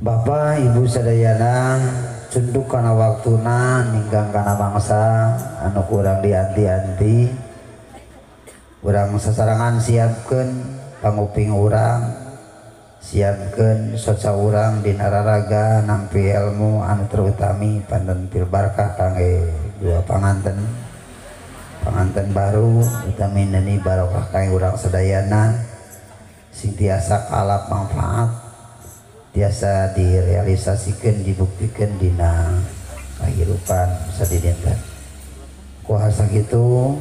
Bapak Ibu sadayana cunduk kana waktuna ninggang kana mangsa anu kurang dianti-anti urang sasarangan siapkeun panguping urang siapkeun soca urang dina raraga nampi ilmu anu terutami panten pil barkah kangge dua panganten panganten baru utami neni barokah kangge urang sadayana sing tiasa kalap manfaat tiasa direalisasikan dibuktikan dina kehidupan sadidinten kuasa kitu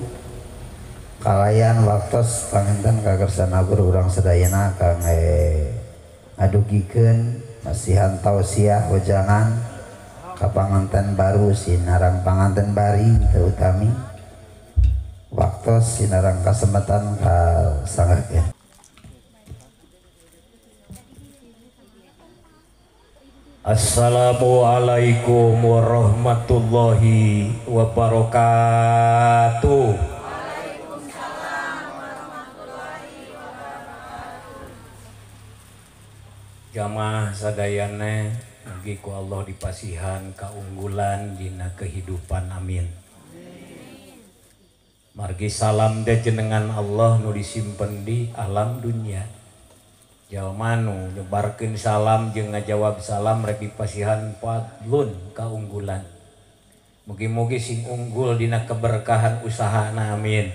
kalayan waktos panginten kakersana guru urang sadayana kangge ngadugikeun masihan tausiah wejangan ka panganten baru sinarang panganten bari terutami waktos sinarang kasempatan ka sanggakeun. Assalamualaikum warahmatullahi wabarakatuh. Waalaikumsalam warahmatullahi wabarakatuh. Jamaah sadayana mugi ku Allah dipasihan kaunggulan dina kehidupan, amin. Margi salam teh jenengan Allah nu disimpen di alam dunia. Jalma nu nyebarkeun salam jeung ngajawab salam rek dipasihan fadlun kaunggulan. Mugi-mugi sing unggul dina keberkahan usahana, amin.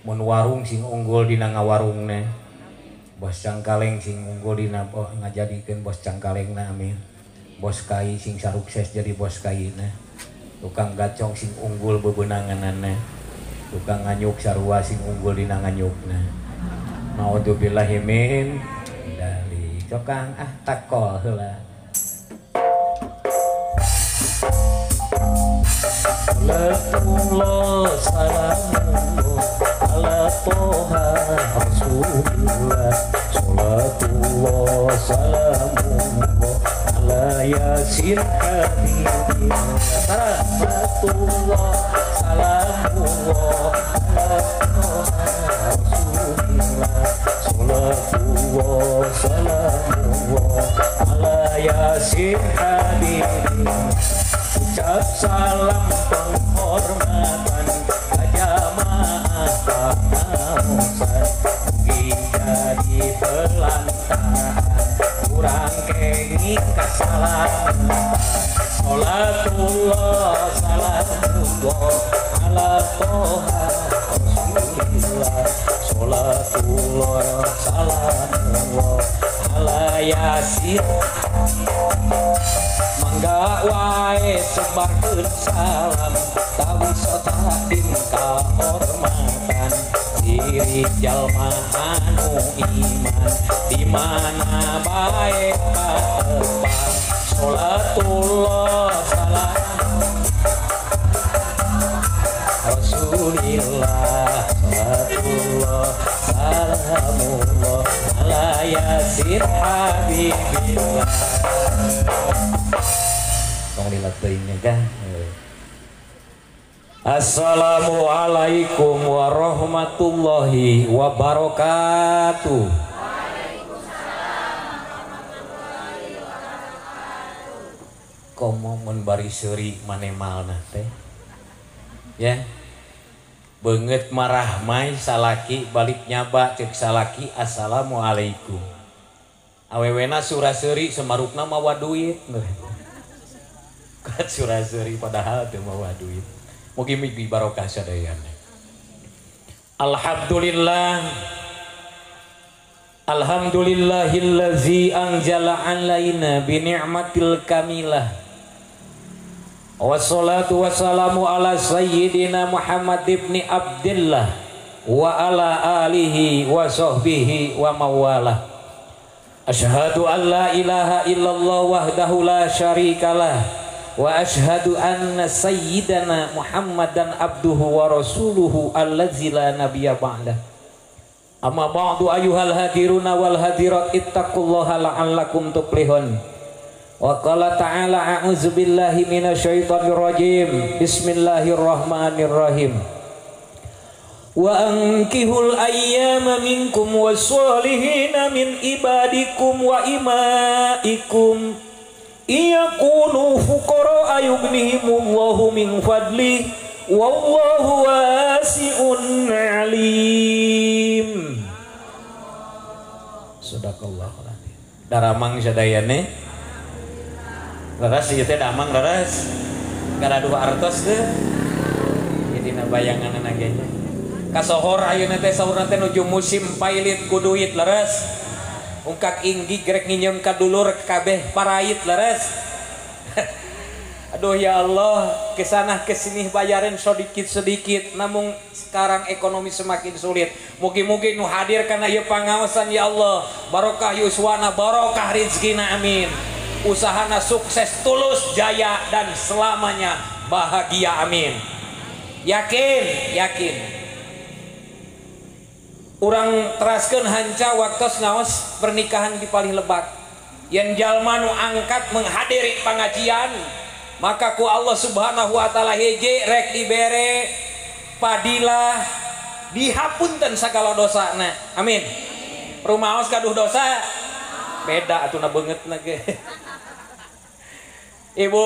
Mun warung sing unggul dina ngawarungna. Bos cangkaleng sing unggul dina ngajadikeun bos cangkalengna, amin. Bos kai sing sarukses jadi bos kaina. Tukang gacong sing unggul bebenanganana. Tukang nganyuk sarua sing unggul dina nganyukna. Naudzubillahi min dzalik. Cokang ah takol heula. Salatullah salamullah ala toha rasulillah. Salatullah salamullah ala yasin habibillah. Salatullah salamullah ala toha rasulillah. Salatullah salamullah ala yasin habibillah. Ucap salam penghormatan ka jamaah pangaosan, mugi jadi pelantaran kurang kenging kasalamatan. Salatullah salamullah ala toha rasulillah. Salatullah salamullah ala yasin. Mangga wae sebarkeun salam tawi takdim kahormatan ciri jalma anu iman di mana bae patepang. Salatullah salam Rasulillah. Salatullah salamullah ala yasin habibillah. Tong lilat teuing nya. Assalamualaikum warahmatullahi wabarakatuh. Waalaikumsalam warahmatullahi wabarakatuh. Komo mun bari seuri manemalna teh. Ya. Beungeut marah mai salaki balik nyaba cek salaki assalamualaikum. Awewena sura seuri semarukna mawa duit. Kat sura seuri padahal teu mawa duit. Mugi-mugi barokah sadayana. Alhamdulillah. Alhamdulillahillazi anzala alaina bi ni'matil kamilah. Wassalatu wassalamu ala sayyidina Muhammad ibni Abdillah wa ala alihi wa sahbihi wa mawalah. Asyhadu an la ilaha illallah wahdahu la syarikalah wa asyhadu anna sayyidana Muhammadan abduhu wa rasuluhu allazi la nabiyya ba'dah. Amma ba'du ayyuhal hadiruna wal hadirat ittaqullaha la'allakum tuflihun. Wa qala ta'ala a'udzubillahi minasyaitonir rajim. Bismillahirrahmanirrahim. Wa ankihul ayyama minkum wassolihina min ibadikum wa imaikum iyakunu fuqara ayughnihimullahu min fadli wallahu wasi'un alim. Sadaqallahul azim. Daramang sadayane leres ieu teh damang leres garaduh artos teh jadi na bayanganna ge nya. Kasohor ayeuna teh saurna teh nuju musim pailit ku duit leres. Ungkak inggi grek nginjem ka dulur kabeh parait leres. Aduh ya Allah, kesana kesini bayarin sedikit-sedikit, namun sekarang ekonomi semakin sulit. Mugi-mugi nu hadir kana ieu pangaosan ya Allah, barokah yuswana, barokah rizkina, amin. Usahana sukses, tulus, jaya dan selamanya bahagia, amin. Yakin, yakin. Urang teraskeun hanca waktos ngaos pernikahan di palih lebak. Yang jalma nu angkat menghadiri pengajian, maka ku Allah Subhanahu wa taala hiji rek dibere padilah dihapunten sagala dosana. Amin. Rumaos kaduh dosa beda atuh na beungeutna ge. Ibu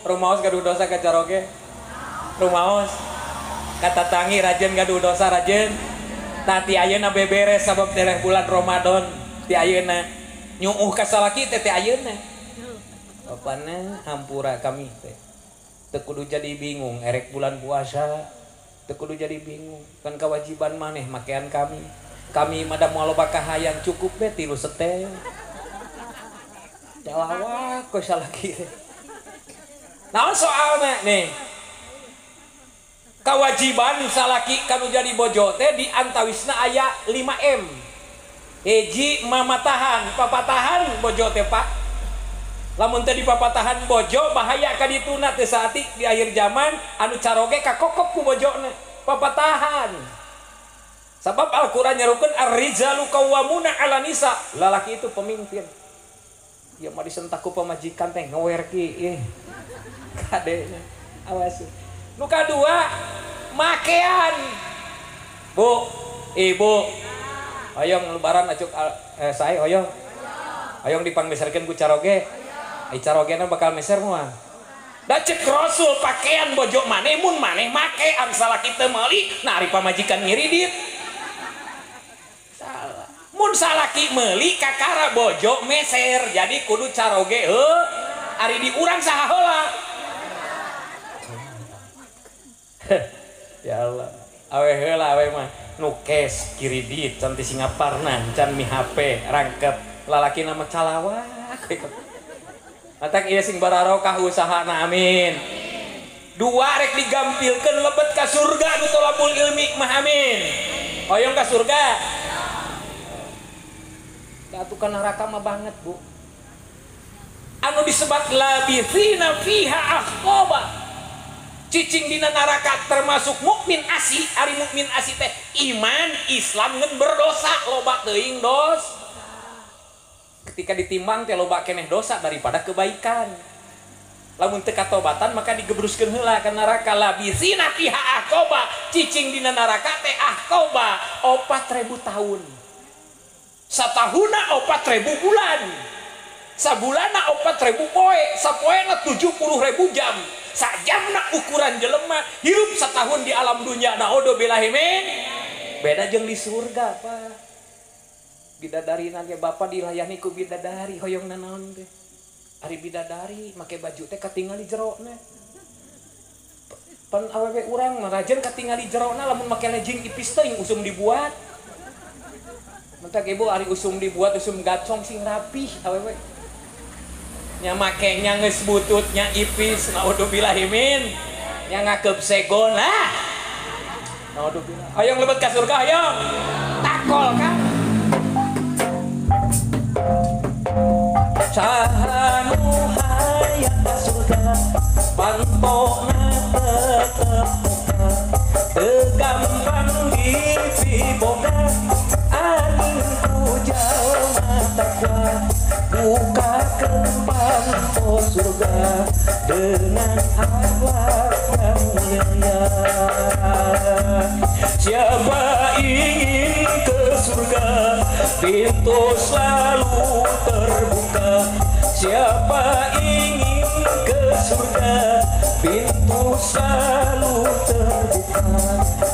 rumaos gaduh dosa ka caroge? Rumaos katatangi rajen gaduh dosa rajen. Tati ayeuna beberes sabab tereh bulan Ramadan ti ayeuna nyuuh ka salaki teh ti ayeuna. Bapana hampura kami teh. Teu kudu jadi bingung erek bulan puasa, teu kudu jadi bingung kan kewajiban maneh makean kami. Kami mah da moal loba kahayang cukup be 3 setel. Calawak ku salaki teh. Naon soalna nih? Kewajiban salaki kanu jadi bojo teh di antawisna aya 5M. Hiji mamatahan, papatahan bojo teh Pak. Lamun teh dipapatahan bojo bahaya ka dituna teh saati di akhir zaman anu caroge kakokop ku bojona. Papatahan. Sabab Al-Qur'an nyarukeun ar-rijalu qawwamuna 'ala nisa. Lalaki itu pemimpin. Ya mah disentak ku pamajikan teh ngewer ki ih. Kadenya awas. Nu kadua makean. Bu, ibu. Hoyong lebaran acuk sae hoyong. Hoyong dipangmeserkeun ku caroge. Ai carogena bakal meser moal. Da cek Rasul pakaian bojo maneh mun maneh make am salaki teu meuli, nah ari pamajikan ngiridit. Salah. Mun salaki meuli kakara bojo meser, jadi kudu caroge heuh. Ari di urang saha heula. Ya Allah, awe heula awe mah nu cash kiridit can ti Singaparna can mi HP rangkep lalaki nama calawak. Matak ieu sing bararokah usahana, amin. Dua rek digampilkeun lebet ka surga nu tolabul ilmi mah, amin. Hoyong ka surga. Da atuh ka neraka mah banget, Bu. Anu disebat labithina fiha ahqaba. Cicing dina neraka termasuk mukmin asli, ari mukmin asli teh iman Islam ngan berdosa loba teuing dos. Ketika ditimbang teh loba keneh dosa daripada kebaikan. Lamun teu katobatan maka digebruskeun heula ka neraka labisina fiha ahqaba. Cicing dina neraka teh ahqaba 4000 tahun. Satahuna 4000 bulan. Sabulana 4000 poe, sapoena 70.000 jam. Sajamna ukuran jelema hirup setahun di alam dunia naudzubillahi min. Beda jeung di surga, Pak. Bidadari nage bapak dilayani ku bidadari hoyong nanaon teh. Ari bidadari make baju teh katingali jerona. Pan awewe urang mah rajen katingali jerona lamun make legging ipis teh usum dibuat. Mentak ibu ari usum dibuat usum gacong sing rapih awewe. Nya make nya geus bututnya ipis naudzubillahi min. Nya ngakeup segon lah. Naudzubillah. Hoyong lebet ka surga hoyong. Takol kan. Saha nu hayang ka surga pantona tetep muka teu gampang dipiboga angin ku jalma takwa bukakeun panto surga dengan akhlak yang mulia. Siapa ingin ke surga, pintu selalu terbuka. Siapa ingin ke surga, pintu selalu terbuka.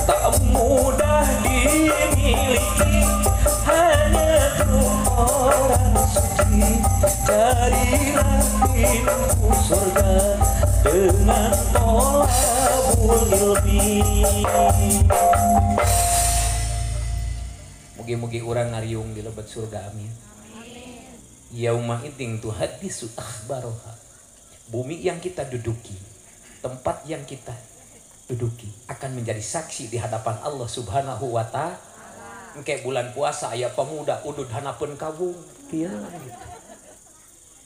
Tak mudah dimiliki, hanya untuk orang suci. Carilah pintu surga dengan tolabul ilmi. Mugi-mugi urang ngariung di lebet surga, amin. Yauma idzin tuhaddisu akhbaroha. Bumi yang kita duduki, tempat yang kita duduki akan menjadi saksi di hadapan Allah Subhanahu wa ta'ala. Engke bulan puasa aya pemuda udud hanapeun kawung kieu gitu.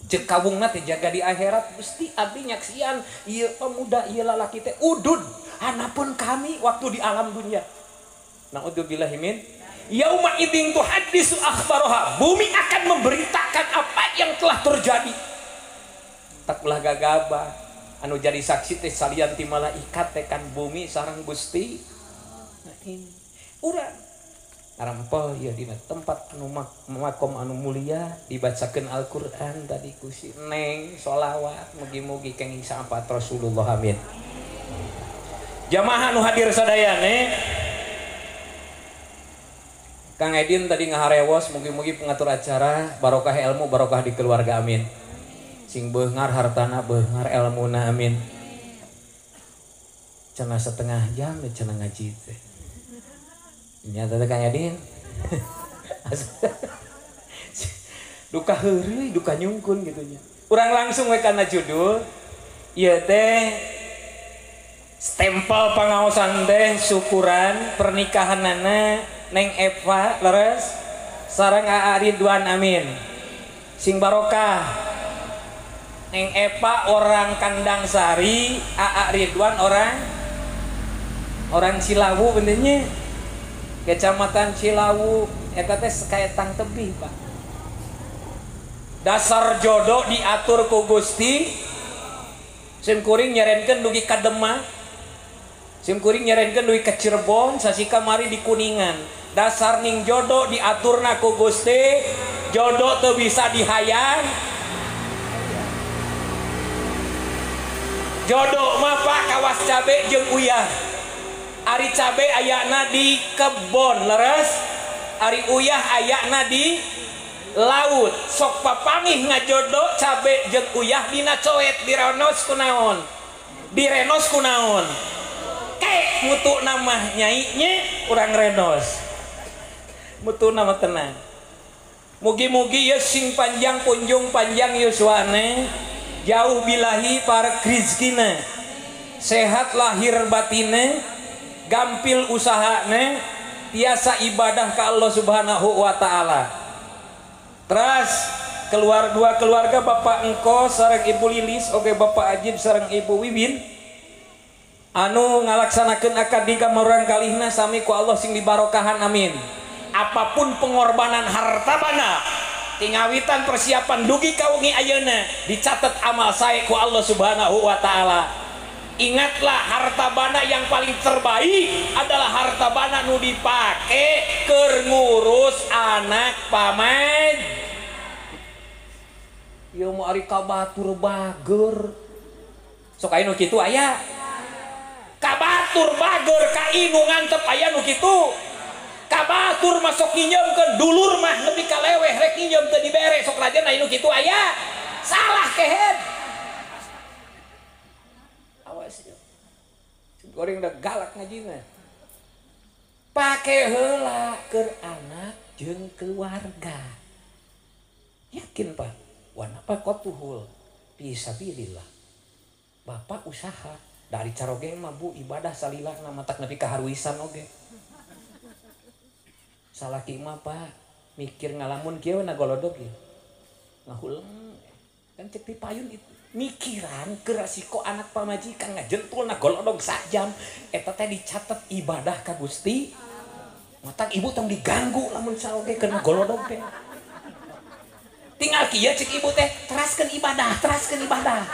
Cek kawungna teh jaga di akhirat mesti abdi nyaksian ieu pemuda ieu lalaki teh udud hanapeun kami waktu di alam dunia. Naudzubillahi min yauma idzin tuhaddisu akhbaroha. Bumi akan memberitakan apa yang telah terjadi. Taklah gagabah anu jadi saksi teh salian ti malaikat teh kan bumi sareng Gusti. Nah ini urang ngarempel ya dina tempat anu makom anu mulia dibacakeun Al-Qur'an tadi ku si Neng sholawat mugi-mugi kenging syafaat Rasulullah, amin. Jamaah anu hadir sadayane, Kang Edin tadi ngaharewos, mugi-mugi pengatur acara barokah ilmu barokah di keluarga, amin. Sing beungar hartana beungar elmuna, amin. Cenah setengah jam cenah ngaji teh. Nyata teh Kang Edin. Duka heureuy, duka nyungkun gitu nya. Urang langsung we kana judul. Ieu teh stempel pangaosan teh syukuran pernikahanana Neng Eva leres sareng Aa Ridwan, amin. Sing barokah. Neng Eva orang Kandang Sari, Aa Ridwan orang Cilawu benernya. Kecamatan Cilawu eta teh kaetang tebih, Pak. Dasar jodoh diatur ku Gusti. Sim kuring nyerenkeun dugi ka Demak. Sim kuring nyerenkeun dugi ka Cirebon, sasika mari di Kuningan. Dasar ning jodoh diaturna ku Gusti, jodoh teu bisa dihayang. Jodoh mah Pak kawas cabe jeung uyah. Ari cabe ayana di kebon leres, ari uyah ayana di laut. Sok papangih ngajodoh cabe jeung uyah dina coet direnos kunaon. Direnos kunaon. Kek mutu nama nyai nya urang renos. Mutu nama tenang. Mugi-mugi ye sing panjang punjung panjang yuswane, jauh bilahi para rizkina, sehat lahir batine, gampil usahane, tiasa ibadah ke Allah Subhanahu wa ta'ala. Terus keluar dua keluarga Bapak Engko sareng Ibu Lilis, oke Bapak Ajib sareng Ibu Wiwin anu ngalaksanakeun akad nikah murang kalihna sami ku Allah sing dibarokahan, amin. Apapun pengorbanan harta bana tingawitan persiapan dugi ka wengi ayeuna dicatat amal sae ku Allah Subhanahu wa ta'ala. Ingatlah, harta bana yang paling terbaik adalah harta bana nu dipake keur ngurus anak paman. Ieu mah ari ka batur bager. Sok aya nu kitu aya. Ka batur bager ka inu ngantep aya nu kitu. Ka batur masuk nginjeumkeun dulur mah nepi ka leweh rek nginjeum teu dibere sok rajan aya nu kitu aya. Salah kehed. Awas ya. Goreng udah galak ngajina. Pake heula keur anak jeung keluarga. Yakin Pak, wan apa kotuhul fisabilillah. Bapak usaha dari caroge mah Bu ibadah salilahna matak nepi ka haruisan oge. Salaki mah Pak mikir ngalamun kieu na golodog ieu. Ngahuleng kan cek ti payun itu. Mikiran keur resiko anak pamajikan ngajentul na golodog sajam eta teh dicatat ibadah ka Gusti. Matak ibu tong diganggu lamun saoge keur golodog teh. Tinggal kieu cek ibu teh teraskeun ibadah, teraskeun ibadah.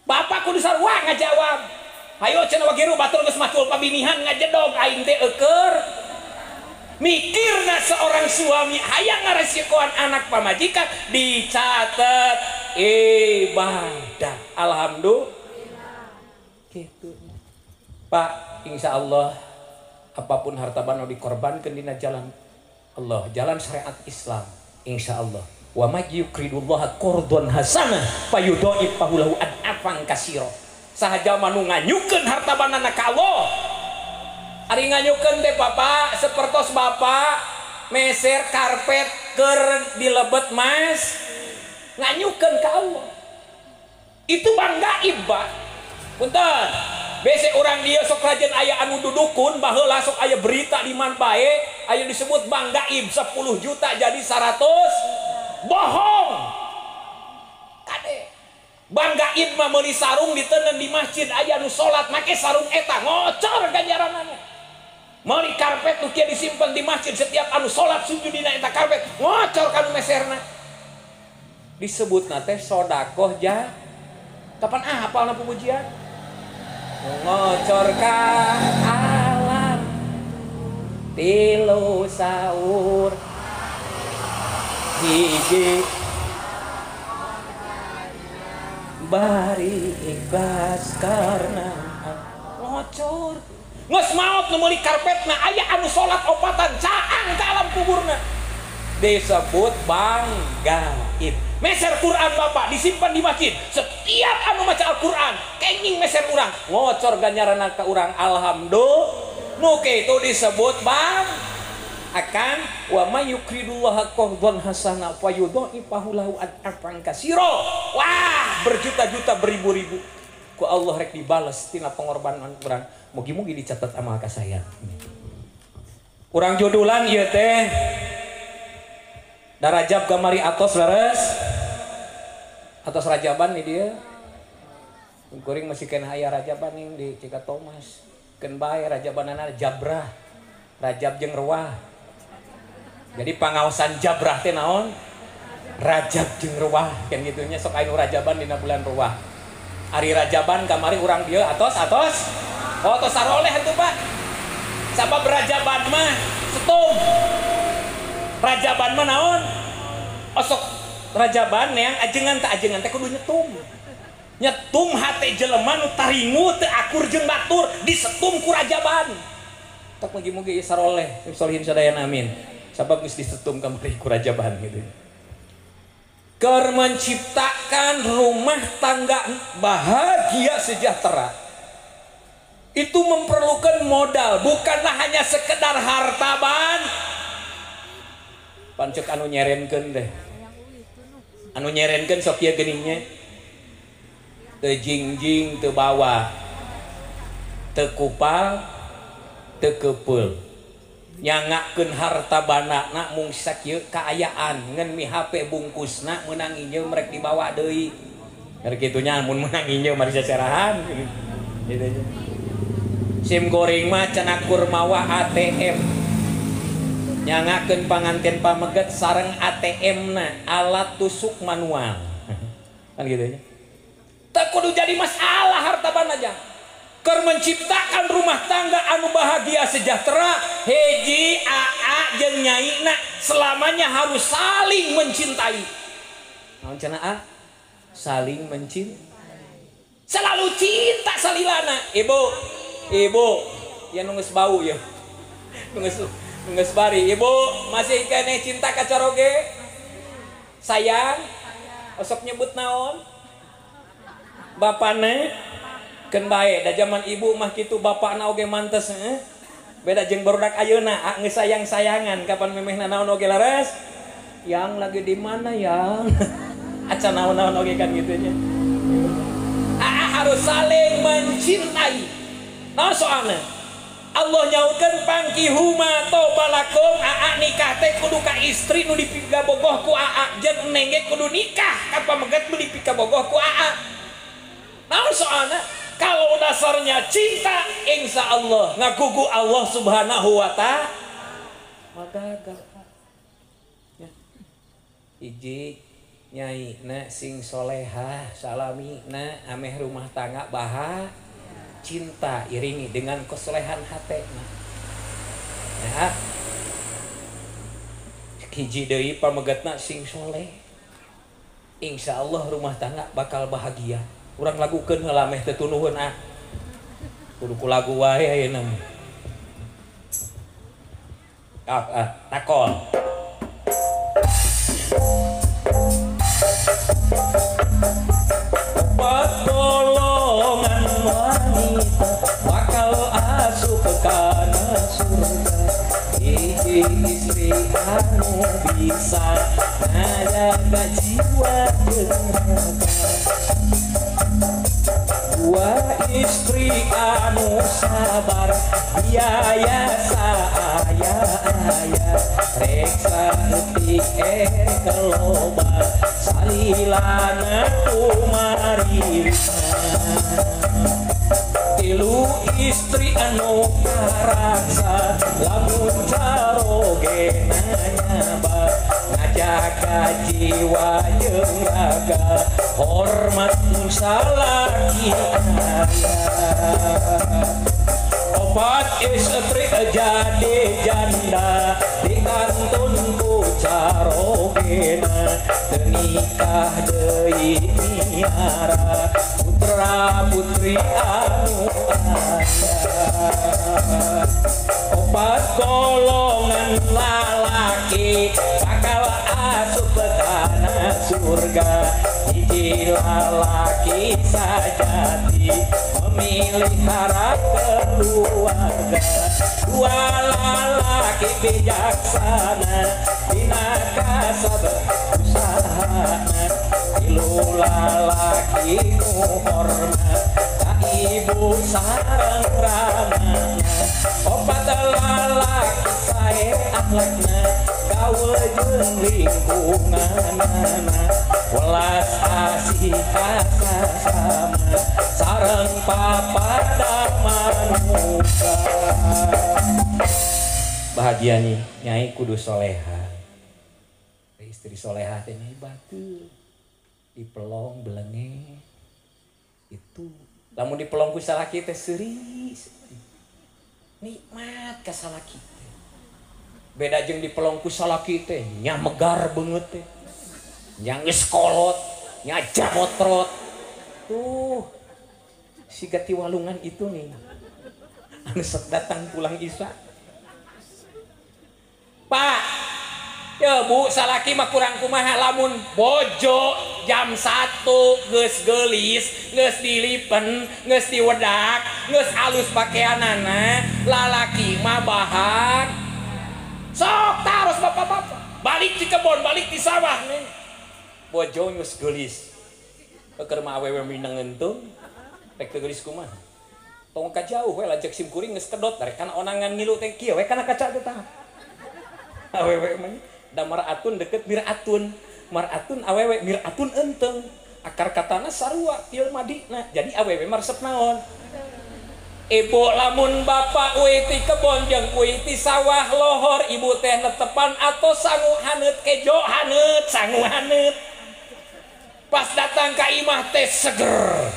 Bapak kudu sarua ngajawab. Hayo cenah wagiru batur geus macul pabinihan ngajedog aing teh eueur. Mikirna seorang suami hayang ngaresikoan anak pamajikan dicatat ibadah. Alhamdulillah. Gitu. Pak, insya Allah apapun harta bano dikorbankan dina jalan Allah, jalan syariat Islam, insya Allah. Wa may yukridullaha qardhan hasanah fayudha'if lahu ad'afan katsira. Saha jalma nu nganyukeun harta banana ka Allah. Ari nganyukeun teh Bapak sapertos Bapak meser karpet keur dilebet mas nganyukeun ka Allah. Itu banggaib, Pak. Punten. Bese orang dia sok rajin aya anu dudukun baheula sok aya berita di man bae aya disebut banggaib 10 juta jadi 100 bohong. Kade. Banggaib mah meuli sarung ditenen di masjid aya nu salat make sarung eta ngocor ganjaranana. Meuli karpet nu kieu disimpen di masjid setiap anu salat sujud dina eta karpet ngocor kanu meserna. Disebutna teh sedekah ja. Kapan hafalna pujian? Ngocor ka alam tilu sahur hiji bari ikhlas karena ngocor geus maot nu meuli karpetna aya anu salat opatan caang ka alam kuburna disebut banggaib. Meser Quran Bapak disimpan di masjid setiap anu maca Al-Quran kenging meser urang ngocor ganjaran ka urang alhamdulillah nu kitu disebut bang akan wa may yukridullaha qardhan hasana fayudha'ifahu lahu ad'afan katsira. Wah, berjuta-juta beribu-ribu ku Allah rek dibales tina pengorbanan urang. Mugi-mugi dicatat amal ka saya. Urang jodolan ieu teh Darajab gamari atos leres atos rajaban nih dia. Kuring masih kena aya rajaban nih di Cika Thomas. Keun bae rajabanana jabrah. Rajab jeung ruah. Jadi pangaosan jabrah teh naon? Rajab jeung ruah kan kitu nya sok aya nu rajaban dina bulan ruah. Ari rajaban kamari urang dieu atos atos. Oh atos saroleh atuh Pak. Sabab rajaban mah setum. Rajaban mah naon? Osok rajaban yang ajengan tak ajengan teh kudu nyetum. Nyetum hate jelema nu taringu teu akur jeung batur disetum ku rajaban. Tok mugi-mugi saroleh solihin sadayana amin. Sabab geus disetum kamari ku rajaban gitu. Keur menciptakan rumah tangga bahagia sejahtera itu memerlukan modal, bukanlah hanya sekedar harta ban. Pancek anu nyerenkeun deh. Anu nyerenkeun sok ieu geuningnya. Teu jingjing teu bawa. Teu kupal, teu kepeul. Nyangakeun harta banana mung sakieu kaayaan ngan mi HP bungkusna meunang injeum rek dibawa deui. Rek kitu nya mun meunang injeum mari saserahan gitu nya. Sim goreng mah cenah kur mawa ATM. Nyangakeun panganten pameget sareng ATM na alat tusuk manual kan gitu ya. Tak kudu jadi masalah harta bana aja. Keur menciptakan rumah tangga anu bahagia sejahtera hiji aa jeung nyaina selamanya harus saling mencintai. Naon cenah a? Saling mencintai. Selalu cinta salilana. Ibu, ibu, ya nu geus bau ya. Nu geus bari. Ibu masih keneh cinta ka caroge? Sayang? Osok nyebut naon? Bapana? Keun bae da zaman ibu mah kitu bapakna oge mantes Beda jeung barudak ayeuna geus sayang-sayangan kapan memehna naon oge leres? Yang lagi di mana yang? Acan naon-naon oge kan kitu nya. Harus saling mencintai. Naon soalna? Allah nyaurkeun pangkihu ma tobalakum aa nikah teh kudu ka istri nu dipikabogoh ku aa jeung neng ge kudu nikah ka pameget nu dipikabogoh ku aa. Naon soalna? Kalau dasarnya cinta insya Allah ngagugu Allah Subhanahu wa ta'ala magagal. Ya. Hiji nyai na sing solehah salami na ameh rumah tangga bahagia. Cinta iringi dengan kesolehan hate. Nah, hiji deui pamegatna sing soleh. Insya Allah rumah tangga bakal bahagia. Urang lagukeun heula meh teu tunuhun ah. Kudu ku lagu wae ayeuna mah. Takol. Empat golongan wanita bakal asup kana surga. Hiji istri anu bisa ngajaga jiwa jeung raga. Dua istri anu sabar biaya saaya-aya reksa etik keloba salilana kumarina. Tilu istri anu karaksa lamun caroge nanyaba ngajaga jiwa jeung raga hormat mun salaki aya. Opat istri jadi janda dikantun ku carogena teu nikah deui miara putra putri anu aya. Opat golongan lalaki bakal asup kana surga. Hiji lalaki sajati memelihara keluarga. Dua lalaki bijaksana dina kasab usahana. Tilu lalaki nu hormat ka ibu sareng ramana. Opat lalaki sae akhlakna gaul jeung lingkunganana. Welas asih ka sasama sareng papada manusia. Bahagia nih nyai kudu soleha. Istri soleha teh nyai batu dipelong belenge itu lamun dipelong ku salaki teh seuri nikmat ka salaki teh. Beda jeung dipelong ku salaki teh nya megar beungeut teh, nya geus kolot, nya jamotrot. Tuh si gati walungan itu nih anu sok datang pulang isya. Pak, ya bu, salaki mah kurang kumaha lamun bojo jam 1 geus geulis, geus dilipen, geus diwedak, geus alus pakaianana, lalaki mah bahag. Sok taros bapak-bapak, balik di kebon, balik di sawah nih. Bojo geus geulis. Keur mah awewe mineng entung, rek teu geulis kumaha. Tong ka jauh we lajek sim kuring geus kedot rek kana onangan ngilu teh kieu we kana kaca teh tah. Awewe mah da maratun deket miratun, maratun awewe miratun enteng, akar katana sarua til madina. Jadi awewe mah resep naon? Ibu lamun bapak uih ti kebon jeung uih ti sawah lohor ibu teh netepan atau sangu haneut kejo haneut sangu haneut. Pas datang ka imah teh seger.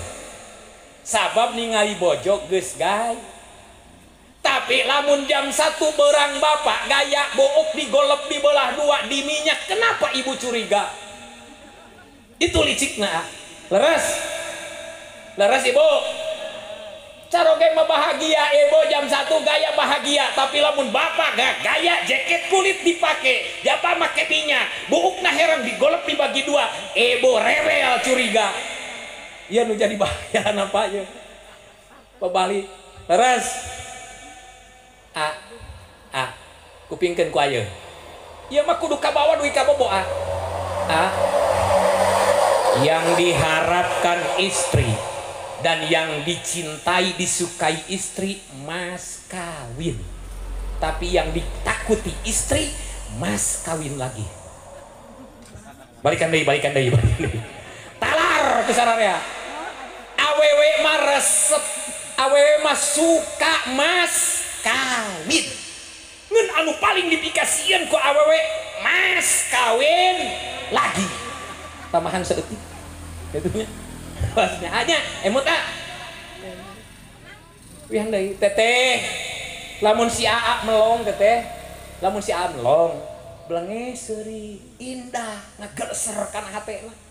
Sabab ningali bojo geus gae. Tapi lamun jam 1 berang bapak gaya book digolep dibelah dua di minyak, kenapa ibu curiga? Itu licikna. Leres. Leres ibu. Caroge mah bahagia ibu jam 1 gaya bahagia, tapi lamun bapak gak gaya jaket kulit dipake, japa make minyak, buukna herang digolep dibagi dua, ibu rewel curiga. Iya nu jadi bahaya apa ya? Pebali. Leres. A A kupingkeun ku ayeuna. Ieu mah kudu kabawa duit kabobo A. A. Yang diharapkan istri dan yang dicintai disukai istri mas kawin. Tapi yang ditakuti istri mas kawin lagi. Balikan deui, balikan deui, balikan deui. Talar ke sararea. Awewe mah resep, awewe mah suka mas kawin. Ngan anu paling dipikasieun ku awewe mas kawin lagi. Tambahan seeutik. Gitu nya. Maksudnya hanya emut ah. Wihan deui teteh. Lamun si Aa melong teteh. Lamun si Aa melong, belenge seuri, indah, ngagelser kana hatena.